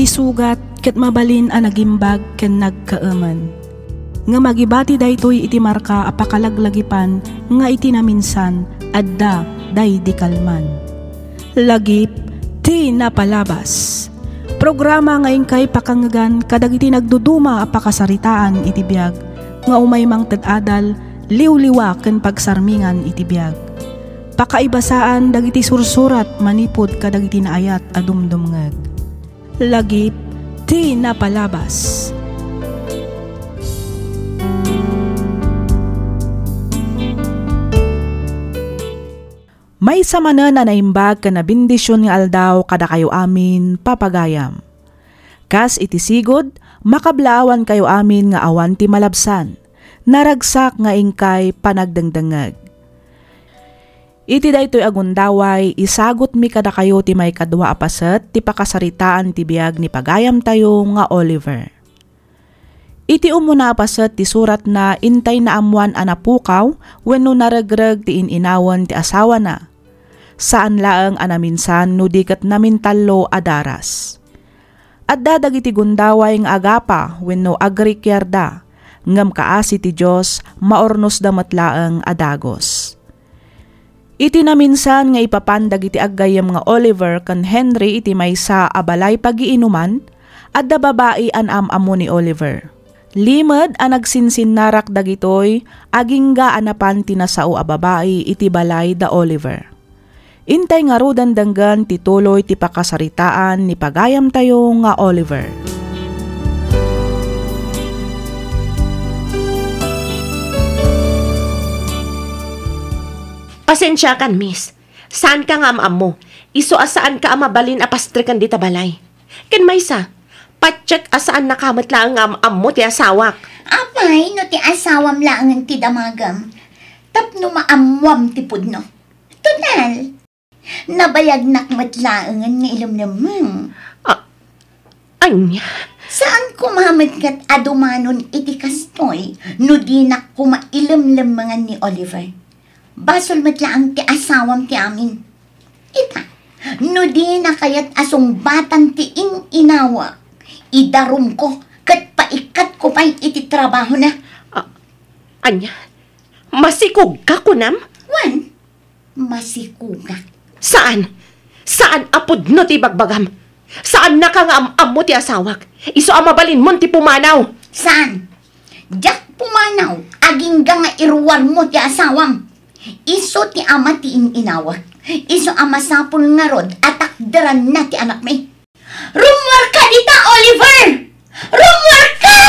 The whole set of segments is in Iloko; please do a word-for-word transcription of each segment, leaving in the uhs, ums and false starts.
sugat ket mabalin a nagimbag ken nagkaemen. Ngem agibati daytoy iti marka a pakalaglagipan nga iti naminsan, adda daydi kalman. Lagip ti napalabas. Programa nga inkay pakangegan kadagiti nagduduma a pakasaritaan iti biag nga umay mangted adal, liwliwa ken pagsarmingan iti biag. Pakaibasaan dagiti sursurat manipud kadagiti naayat a dumdumngeg. Lagip ti napalabas. Maysa manen a naimbag ken a bendision nga aldaw kadakayo amin, papagayam. Kas iti sigud, makablaawankayo amin nga awan ti malabsan. Naragsak nga inkay panagdengdengngeg. Iti daytoy a gundaway, isagutmi kadakayo ti maikadua a paset ti pakasaritaan ti biag ni pagayamtayo nga Oliver. Iti umuna a paset ti suratna, intay naammoan a napukaw wenno naregreg ti in-inawen ti asawana. Saan laeng a naminsan no di ket namintallo a daras. Adda dagiti gundaway nga agapa wenno agrikiarda, ngem kaasi ti Dios, maurnosda met laeng a dagus. Iti naminsan nga ipapan dagiti aggayyem nga Oliver ken Henry iti maysa a balay pagiinuman, adda babai a naam-ammo ni Oliver. Limed a nagsinsinnarak dagitoy, agingga a napan ti nasao a babai iti balay da Oliver. Intay ngaruden denggen ti tuloy ti pakasaritaan ni pagayamtayo nga Oliver. Pasensiakan, miss. Saanka nga am-ammo. Isu a saanka a mabalin a pastreken dita balay. Ken maysa, patiek a saannaka met laeng nga am-ammo ti asawak. Apay, no ti asawam laengen ti damagem, tapno maammoam ti pudno. Total, nabayagnak met laengen nga ilemlemmeng. A-, ania? Saan koma met ket a dumanon iti kastoy no dinak koma ilemlemmengan ni Oliver. Basol met laeng ti asawam ti amin. Ita, no dina kayat a sungbatan ti in-inawak, idarumko ket paikkatko pay iti trabahona. A-, ania? Masikogka, kunam? Wen, masikogak. Saan? Saan a pudno ti ibagbagam? Saannaka nga am-ammo ti asawak. Isu a mabalinmon ti pumanaw. Saan? Diak pumanaw, agingga nga iruarmo ti asawam. Isu ti ama ti in-inawak. Isu a masapul ngarud a takderanna ti anakmi. Rummuarka dita, Oliver! Rummuarka!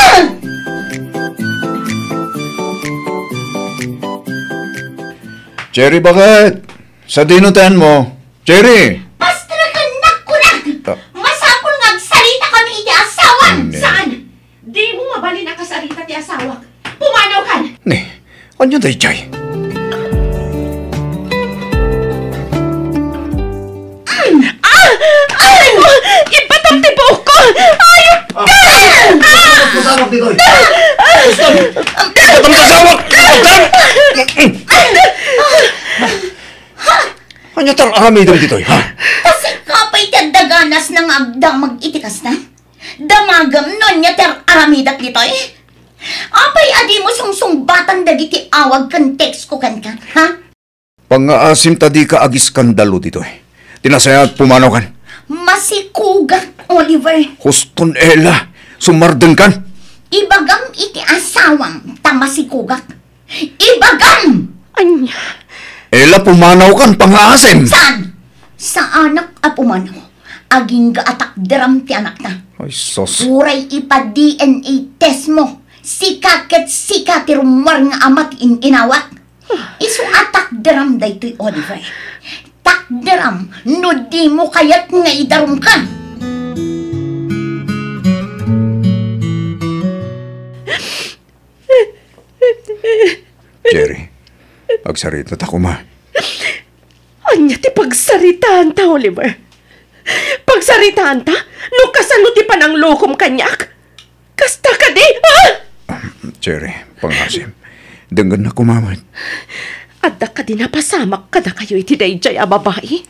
Cherry, bakit? Sadino tayan mo? Cherry! Pastrakannak, kunak! Ah. Masapul nga agsarita kami iti asawam! Hindi. Saan? Dimo mabalin a kasarita ti asawak. Pumanawkan! Ne, ania daydiay? Ah! Ay! Ibatam ti buokko! Ayop ka! Ah! Masarap ditoy. Gusto! Ibatam ti asawak! Ibatam! Ania ti ar-aramidem ditoy, ha? Kasika pay ti adda ganasna nga agdamag iti kasta? Damagem no ania ti ar-aramidak ditoy? Apay a dimo sungsungbatan dagiti awag ken textko kenka, ha? Pangngaasim ta dika agiskandalo ditoy. Ti nasayaat, pumanawkan. Masikogak, Oliver. Huston, Ella. Sumardengkan. Ibagam iti asawam ta masikogak. Ibagam! Ania? Ella, pumanawkan, pangngaasim. Saan? Saanak a pumanaw. Agingga a takderam ti anakna. Ay, sus. Uray ipa-D N A test mo. Sika ket sika ti rummuar nga ama ti in-inawak. Isu a takderam daytoy, Oliver. Takderam no dimo kayat nga idarumka. Cherry, agsaritata koma. Ania ti pagsaritaanta, Oliver? Pagsaritaanta? No kasano ti pananglokom kaniak? Kasta kadi, ha? Cherry, pangngaasim. Denggennak koma met. Adda kadi napasamak kadakayo iti daydiay a babai?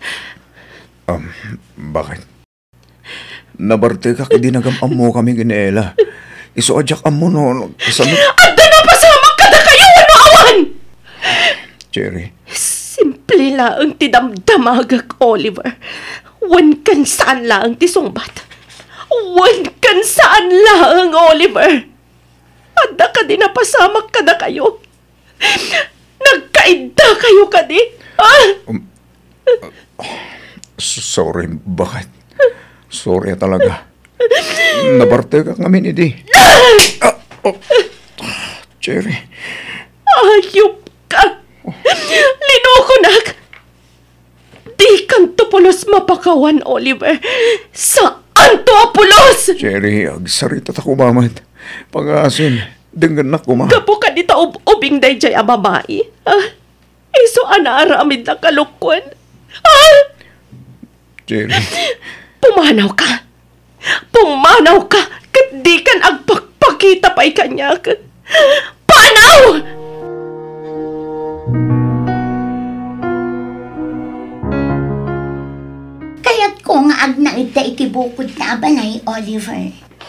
Um, bakit? Nabartekak idi nagam-ammokami ken ni Ella. Isu a diak ammo no, no, kasano? Adda napasamak kadakayo wenno awan! Cherry. Simple laeng ti damdamagek, Oliver. Wen ken saan laeng ti sungbat. Wen ken saan laeng, Oliver. Adda kadi napasamak kadakayo? Nagkaiddakayo kadi? Ah! Um, uh, s-, sorry, baket. Sorry talaga. Nabartekak ngamin idi. Ah! Oh. Cherry. Ayup ka! Linukonak! Dikanto pulos mapakawan, Oliver. Saanto a pulos! Cherry, agsarita ta koma met. Pangaasim, denggennak koma. Gapu kadi ta ub-ubing daydiay a babai, ah? Isu a naaramidna kalukuen. Ah! Cherry. Pumanaw ka. Pumanaw ka ket dikan agpakpakita pay kaniak. Panaw! Kayatko nga agnaedda iti bukodta a balay, Oliver.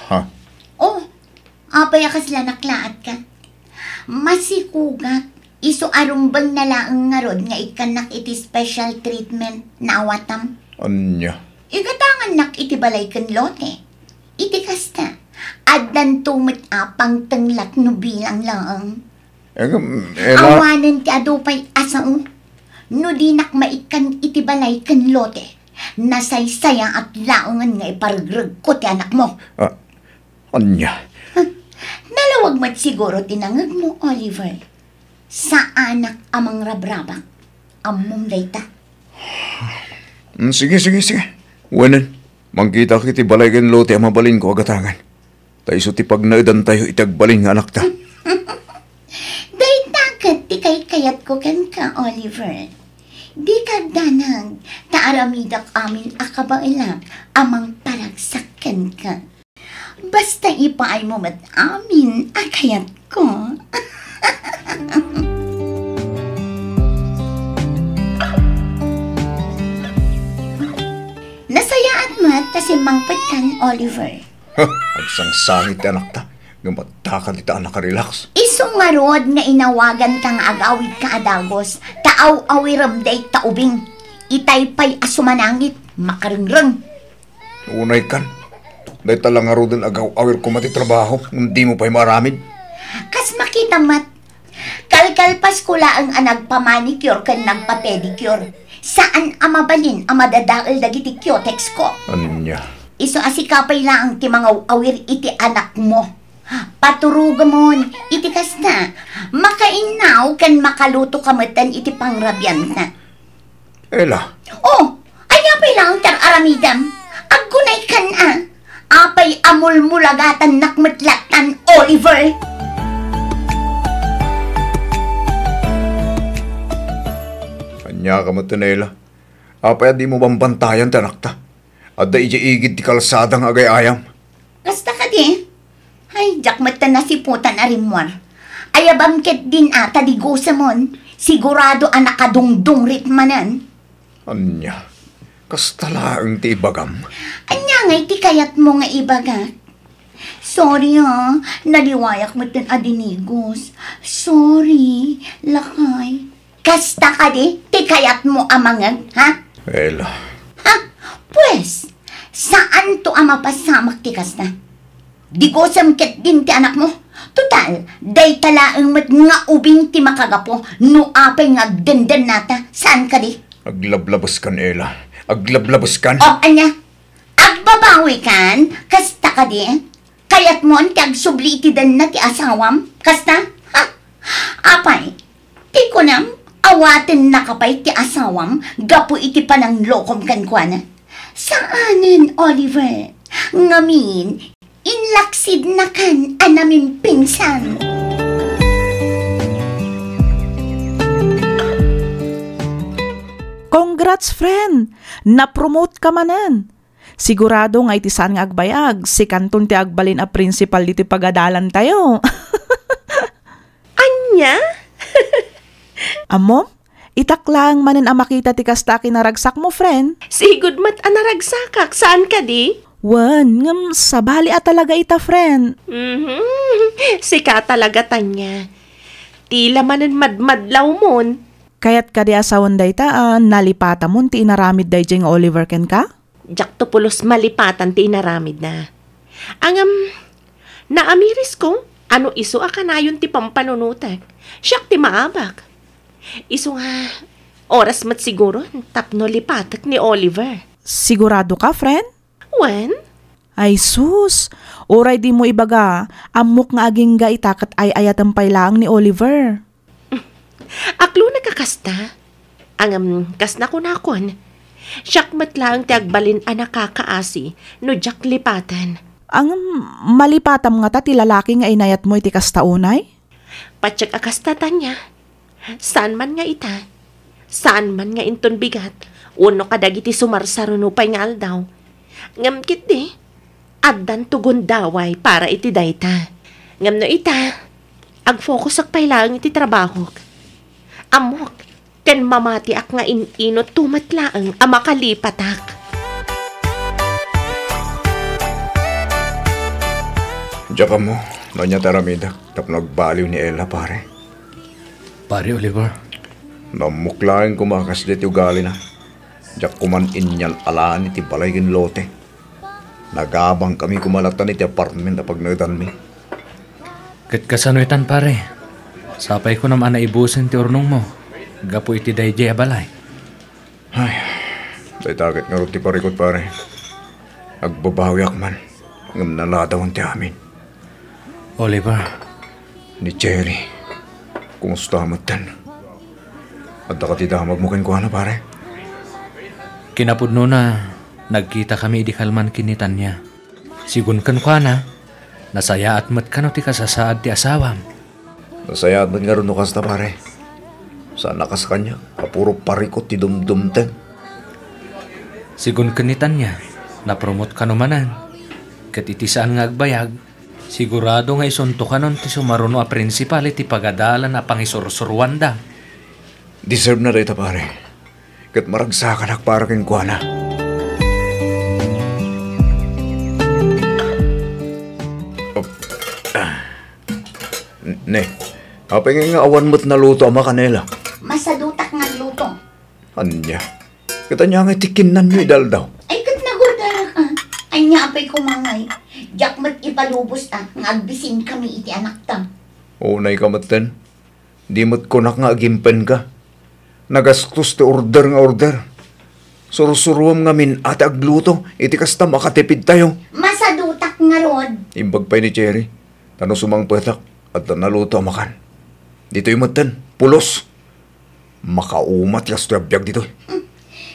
Ha? Oh, apay a kasla naklaatka? Masikugak, isu a rumbengna laeng ngarud nga ikkannak iti special treatment, naawatam? Ania? Igatangannak iti balay ken lote. Iti kasta, addanto met a pangtenglak no bilang laeng. Em, Ella. Awanen ti adu pay a sao. No dinak maikkan iti balay ken lote, nasaysayaat laengen nga iparregregko ti anakmo. Ah, ania? Nalawag met siguro ti nangegmo, Oliver. Saanak a mangrabrabak. Ammom dayta. Mm, sige, sige, sige. Wenen, mangkitak iti balay ken lote a mabalinko a gatangan. Ta isu ti pagnaedantayo iti agbalin nga anakta. Dayta ket ti kaykayatko kenka, Oliver. Dika agdanag, ta aramidak amin a kabaelak a mangparagsak kenka. Basta ipaaymo met amin a kayatko. Nasayaat met ta simmangpetkan, Oliver. Agsangsangit ti anakta, ngem adda kadi ta a nakarelax. Isu ngarud nga inawaganta nga agawidka a dagus, ta aw-awirem dayta ubing. Itay pay a sumanangit, makarengreng. Unay kan, dayta la ngaruden agaw-awir koma ti trabaho, ngem dimo pay maaramid. Kas makita met, kalkalpasko laeng a nagpamanicure ken nagpapedicure. Saan a mabalin a madadael dagiti cutex ko. Ania? Isu a sika pay laeng ti mangaw-awir iti anakmo. Paturugamon iti kasta, makainnaw ken makaluto ka metten iti pangrabianta. Ella. Oh, ania pay laeng ti ar-aramidem? Aggunaykan a. Apay a mulmulagatannak met lattan, Oliver? Ania ka met, Ella? Apay a dimo bambantayan ti anakta? Adda idiay igid ti kalsada nga agay-ayam. Kasta kadi? Ay, diak met ta nasiputan a rimmuar. Ayabam ketdin a ta digosemon. Sigurado a nakadungdungrit manen. Ania? Kasta laeng ti ibagam? Ania ngay ti kayatmo nga ibagak? Sorry, ah. Naliwayak metten a dinigos. Sorry, lakay. Kasta kadi ti kayatmo a mangeg, ha? Ella. Ha? Pues, saanto a mapasamak ti kasta? Digosem ketdin ti anakmo. Total, dayta laeng met nga ubing ti makagapu no apay nga agdendennata, saan kadi? Aglablabeskan, Ella. Aglablabeskan. O, ania? Agbabawikan? Kasta kadi? Kayatmon ti agsubli iti denna ti asawam? Kasta? Ha? Apay, ti kunam, awatennaka pay ti asawam gapu iti pananglokom kenkuana? Saanen, Oliver. Ngamin, inlaksidnakan a namimpinsan. Congrats, friend! Napromote ka manen! Sigurado nga iti saan nga agbayag, sikanton ti agbalin a principal ditoy pagadalantayo. Ania? Ammom, itak laeng manen a makita ti kasta a kinaragsakmo, friend. Sigud met a naragsakak, saan kadi? Wen, ngem sabali a talaga ita, friend. Mhm. Sika talaga, Tanya. Tila manen madmadlawmon. Kayat kadi a sawen dayta a nalipatamon ti inaramid daydiay nga Oliver kenka? Diak to pulos malipatan ti inaramidna. Ngem, naamirisko a no isu a kanayon ti pampanunotek, siak ti maabak. Isu nga, oras met siguron tapno lipatek ni Oliver. Sigurado ka, friend? Wen? Ay sus! Uray dimo ibaga, ammok nga agingga ita ket ay-ayatem pay laeng ni Oliver. Aklonek a kasta. Ngem, kas nakunakon, siak met laeng ti agbalin a nakakaasi no diak lipaten. Ngem, malipatam ngata ti lalaki nga inayatmo iti kasta unay? Patiek a kasta, Tanya. Saan man nga ita, saan man nga inton bigat, wenno kadagiti sumarsaruno pay nga aldaw. Ngem ketdi, addanto gundaway para iti dayta. Ngem no ita, agfokusak pay laeng iti trabahok. Ammok, ken mamatiak nga in-inutto met laeng a makalipatak. Diak ammo no ania ti aramidek tapno agbaliw ni Ella, pare. Pare Oliver. Nammok laeng koma a kasdi ti ugalina. Diak koman inyal-alaan iti balay ken lote. Nagabangkami koma latta iti apartment a pagnaedanmi. Ket kasano itan, pare? Sapay kunam a naibusen ti urnongmo gapu iti daydiay a balay. Ay, dayta ket ngarud ti parikut, pare. Agbabawiak man, ngem naladawen ti amin. Oliver. Ni Cherry, kumusta metten? Adda kadi damagmo kenkuana, pare? Kinapudnona, nagkitakami idi kalman ken ni Tanya. Sigun kenkuana, nasayaat met kano ti kasasaad ti asawam. Nasayaat met ngarud no kasta, pare. Saan a kas kaniak a puro parikut ti dumdumteng. Sigun ken ni Tanya, napromot kano manen. Ket iti saan nga agbayag, sigurado nga isunto kanon ti sumaruno a prinsipal iti pagadalan a pangisursuruanda. Deserve na dayta, pare. Ket maragsakanak para kenkuana. Op. Ah. Ne, apay nga awan met naluto a makan, Ella? Masadutak nga agluto. Ania? Ket ania nga ti kinnanyo idi aldaw? Ay, ket nagurdarak a. Ania apay koma ngay? Diak met ipalubos a nga agbisinkami iti anakta. Unayka metten. Di met kunak nga agimpenka. Nagastos ti order nga order. Sursuruam ngamin a ti agluto iti kasta makatipidtayo. Masadutak ngarud. Imbag pay ni Cherry, ta no sumangpetak, adda naluto a makan. Ditoy metten, pulos. Makauma ti kastoy a biag ditoy. Hmm.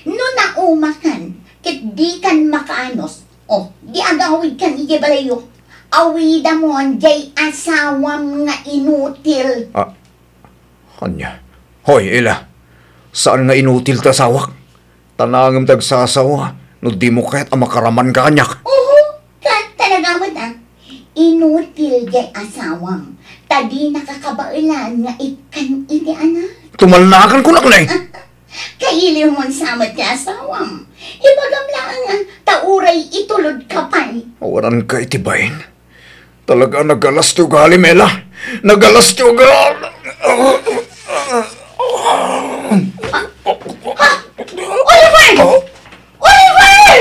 No naumakan, ket dikan makaanus, o, di agawidkan idiay balayyo. Awidamon diay asawam nga inutil. Ah, Ania? Hoy, Ella, saan nga inutil ti asawak? Ta naangem ti agsasawa no dimo kayat a makaraman kaniak. Oho, ket talaga met a. Inutil diay asawam, ta dinaka kabaelan nga ikkan iti anak. Tumalnakan kunak ne! Kailiwmon sa met ti asawam. Ibagam laeng a, ta uray itulodka pay. Awananka iti bain. Talaga a nagalas ti ugalim, Ella. Nagalas ti ugalim. Ha? Oliver! Oliver!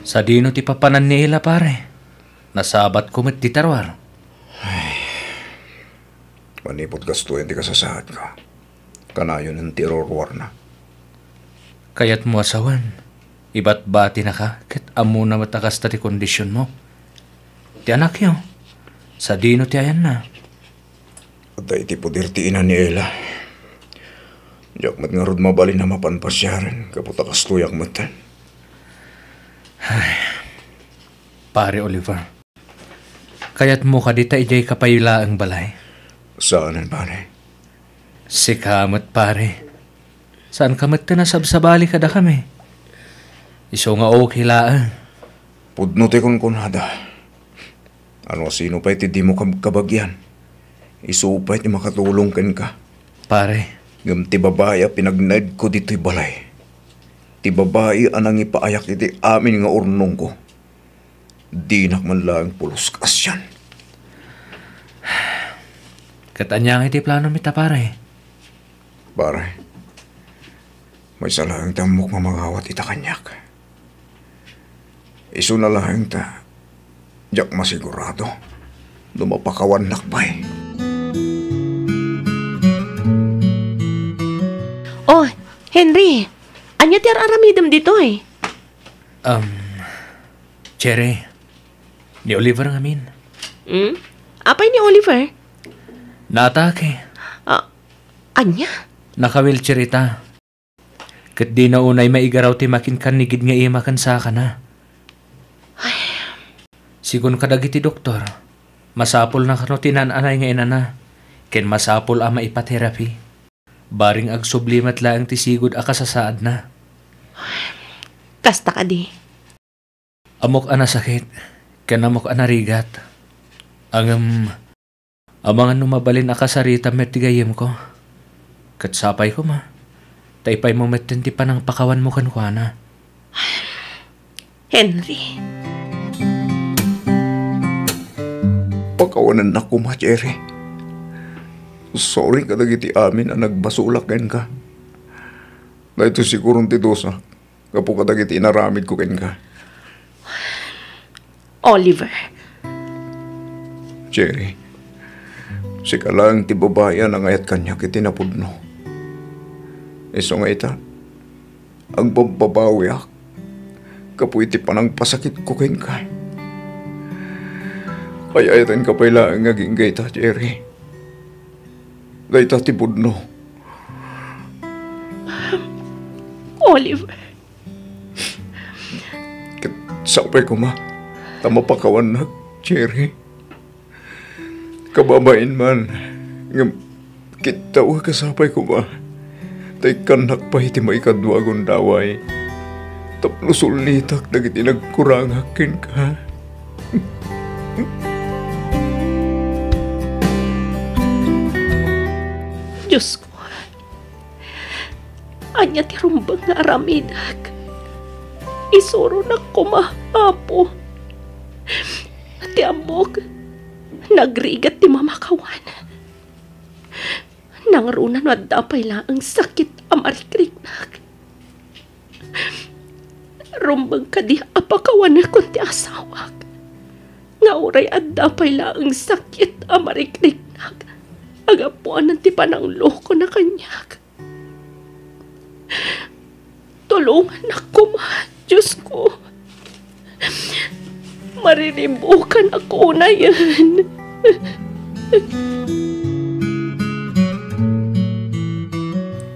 Sadino ti papanan ni Ella, pare? Nasabatko met ti taruar. Ay. Manipud kastoyen ti kasasaadko, kanayonen ti iruruarna. Kayatmo a sawen, ibatbatinaka ket ammona met a kasta ti kondisionmo. Ti anakyo, sadino ti ayanna? Adda iti poder ti ina ni Ella. Diak met ngarud mabalin a mapan pasiaren gapu ta kastoyak metten. Ay, Pare Oliver, kayatmo kadi ta idiay ka pay laeng balay? Saanen, pare. Sika met, pare. Saanka metten a sabsabali kadakami. Isu nga okay laeng. Pudno ti kunkunada. Ano a sino pay ti dimo kab-, kabagian, isu pay ti makatulong kenka. Pare, Ngem ti babai a pinagnaedko ditoy balay, ti babai a nangipaayak iti amin nga urnongko, dinak man laeng pulos kaasian. Ket ania nga iti planom ita, pare? Pare, maysa laeng ti ammok nga mangawat ita kaniak. Isuna laeng ta diak masigurado no mapakawannak pay. Oh, Henry, ania ti ar-aramidem ditoy? Um, Cherry, ni Oliver ngamin. Hmm? Apay ni Oliver? Naatake. Ah, ania? Naka-wheelchair ita. Ket dina unay maigaraw ti makinkannigid nga ima ken sakana. Sigun kadagiti doktor, masapulna kano ti naan-anay nga inana, ken masapul a maipa-therapy. Bareng agsubli met laeng ti sigud a kasasaadna. Kasta kadi. Ammok a nasakit, ken ammok a narigat. Ngem, amangan no mabalin a kasaritam met ti gayyemko. Ket sapay koma, ta ipaymo metten ti panangpakawanmo kenkuana. Henry. Pakawanennak koma, Cherry. Sorry kadagiti amin a nagbasolak kenka. Daytoy siguron ti dusa gapu kadagiti inaramidko kenka. Oliver. Cherry, sika laeng ti babai a nangayat kaniak iti napudno. Isu nga ita, agbabbabawiak gapu iti panangpasakitko kenka. Ay-ayatenka pay laeng nga agingga ita, Cherry. Dayta ti pudno. Oliver. Ket sapay koma ta mapakawannak, Cherry. Kababain man, ngem kittaw a kasapay koma ta ikkannak pay ti maikadua a gundaway tapno sulnitak dagiti nagkurangak kenka. Diosko, ania ti rumbeng nga aramidek? Isuronak koma, Apo. Ti ammok, nagrigat ti mamakawan. Nangruna no adda pay laeng sakit a marikriknak. Rumbeng kadi a pakawanekon ti asawak, nga uray adda pay laeng sakit a marikriknak, agapuanan ti pananglokona kaniak. Tulongannak koma, Diosko. Mariribukanak unayen.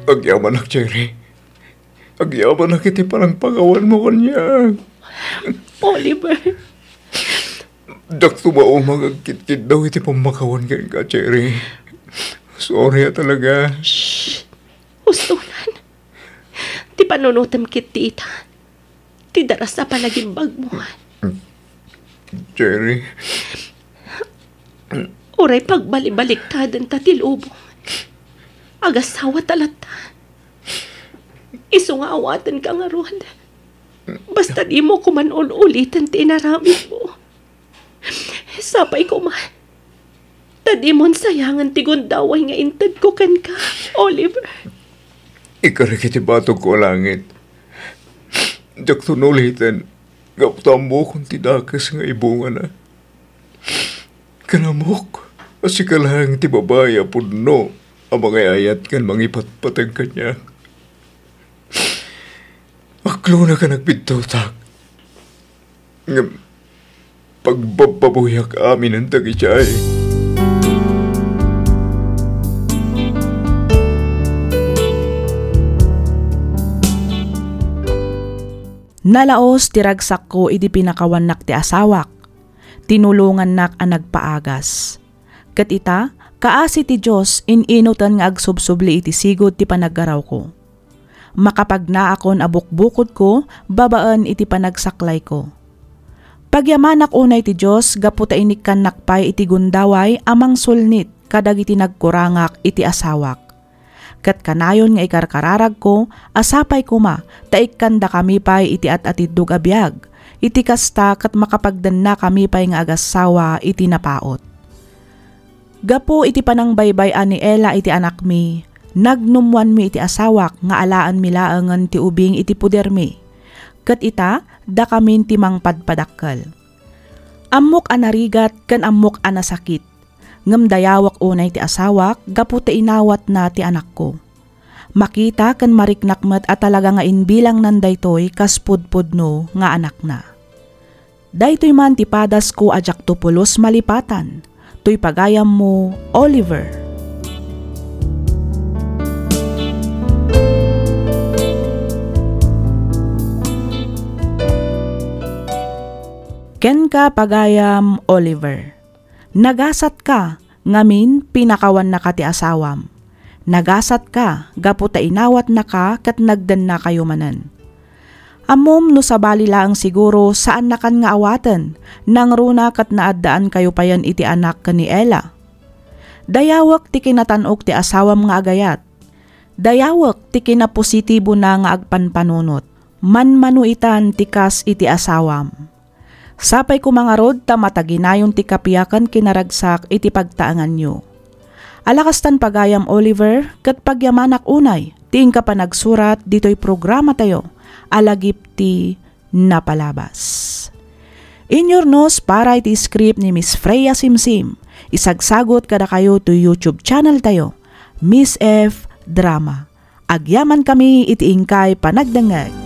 Agyamanak, Cherry. Agyamanak iti panangpakawanmo kaniak. Oliver. Diak tumaumag agkitkiddaw iti pammakawan kenka, Cherry. Sorry a talaga. Shh! Ustolan. Ti panunotem ket ti ita, ti daras a panagimbagmo. Cherry. Uray pagbalibaliktaden ta ti lubong. Agasawa ta latta. Isu nga awatenka ngarud. Basta dimo koman ul-uliten ti inaramidmo. Sapay koma ta dimon sayangen ti gundaway nga intedko kenka, Oliver. Ikarik iti batogko a langit. Diakton uliten, gapu ta ammokon ti dakes nga ibungana. Ken ammok a sika laeng ti babai a pudno a mangay-ayat ken mangipatpateg kaniak. Aklona ken agpidtotak. Ngem pagbabbabuyak aminen dagiti ay. Nalaos ti ragsakko idi pinakawannak ti asawak. Tinulongannak a nagpaagas. Ket ita, kaasi ti Dios, in-inuten nga agsubsubli iti sigud ti panaggarawko. Makapagnaakon a bukbukodko babaen iti panagsaklayko. Pagyamanak unay ti Dios gapu ta inikkannak pay iti gundaway a mangsulnit kadagiti nagkurangak iti asawak. Ket kanayon nga ikarkararagko a sapay koma ta ikkandakami pay iti at-atiddog a biag. Iti kasta, ket makapagdennakami pay nga agassawa iti napaut. Gapu iti panangbaybay-an ni Ella iti anakmi, nagnummuanmi iti asawak nga alaenmi laengen ti ubing iti pudermi. Ket ita, dakamin ti mangpadpadakkel. Ammok a narigat ken ammok a nasakit. Ngem dayawek unay ti asawak gapu ta inawatna ti anakko. Makita ken mariknak met a talaga nga imbilangnan daytoy kas pudpudno nga anakna. Daytoy man ti padasko a diakto pulos malipatan. Toy pagayammo, Oliver. Kenka, pagayam Oliver. Nagasatka, ngamin pinakawannaka ti asawam. Nagasatka gapu ta inawatnaka ket nagdennakayo manen. Ammom no sabali laeng siguro saannakan nga awaten, nangruna ket naaddaankayo payen iti anak ken ni Ella. Dayawek ti kinatan-ok ti asawam nga agayat. Dayawek ti kinapositibona nga agpanpanunot. Manmano itan ti kas iti asawam. Sapay koma ngarud ta mataginayon ti kapiakan kinaragsak iti pagtaenganyo. Alakastan pagayam Oliver, ket pagyamanak unay ti inka panagsurat ditoy programatayo a Lagip ti Napalabas. Inyurnos para iti script ni Miss Freya Simsim, isagsagot kadakayo to YouTube channel tayo, Miss F Drama. Agyamankami iti inkay panagdengngeg.